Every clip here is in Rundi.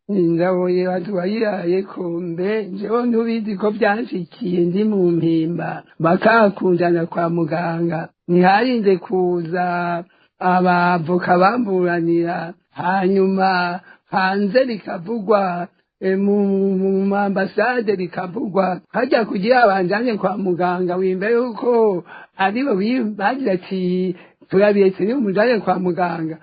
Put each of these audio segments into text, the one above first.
Ndaboye wayiraye kumbe jewe ntubizi ko byanshikiye ndi mu Mpimba, bakakunjana kwa muganga. Ntiharinze kuza abavoka bamburanira, hanyuma hanze bikavugwa, mu ambasade bikavugwa hajya kugira banjanye kwa muganga. Wimbe yuko aribo bagira ati: "Turabiretse, ni umujanye kwa muganga."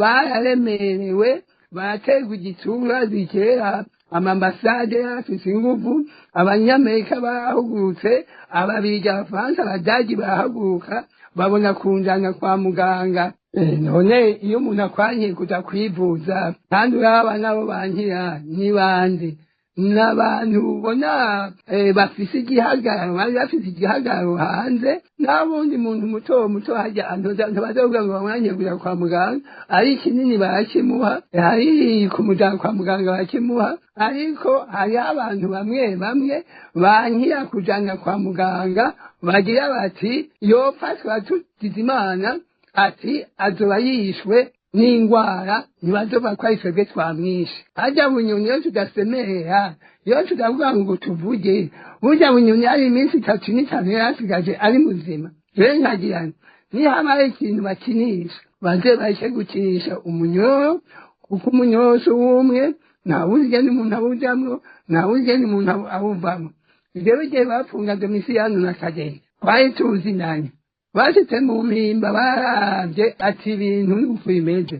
Bararemerewe, baraterwa igitura zikera. Amambasade yarafise inguvu, Abanyamerika barahugurutse, Ababirigi, Abafaransa, Abadagi barahaguruka, babona kunjana kwa muganga. None iyo umuntu akwankiye kuja kwivuza, kandi uraba nabo bankira ni bande? N'abantu ubona bafise igihagararo, bari bafise igihagararo hanze. N'abundi muntu muto muto hajya ntibazovuga ngo bamwankiye kuja kwa muganga. Ari kinini barakimuha, hari kumujana kwa muganga barakimuha, ariko hariho abantu bamwe bamwe bankira kujana kwa muganga, bagira bati: "Yopfa tugize Imana," ati azoba yishwe n'ingwara, ntibazova ko ari twebwe twamwishe. Harya Bunyoni, iyo tudasemerera, iyo tutavuga ngo tuvuge, burya Bunyoni ari iminsi 3 n'5 yari asigaje ari muzima. Rero nkagira nti nihabaye ikintu bakinisha, baze bareke gukinisha umunyoro, kuko umunyoro si uw'umwe. Ntawuzi igene umuntu awujamwo, ntawuzi igene umuntu awuvamwo. Jewe igihe bafunga Domisiyano na Kageni, twari tuzinanye. Bashitse mu Mpimba, baravye ati: "Ibintu nuko bimeze,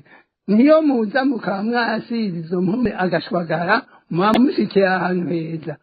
niyo muza mukaba mwasize izo mpome agashwagara, muba mushikiye ahantu heza."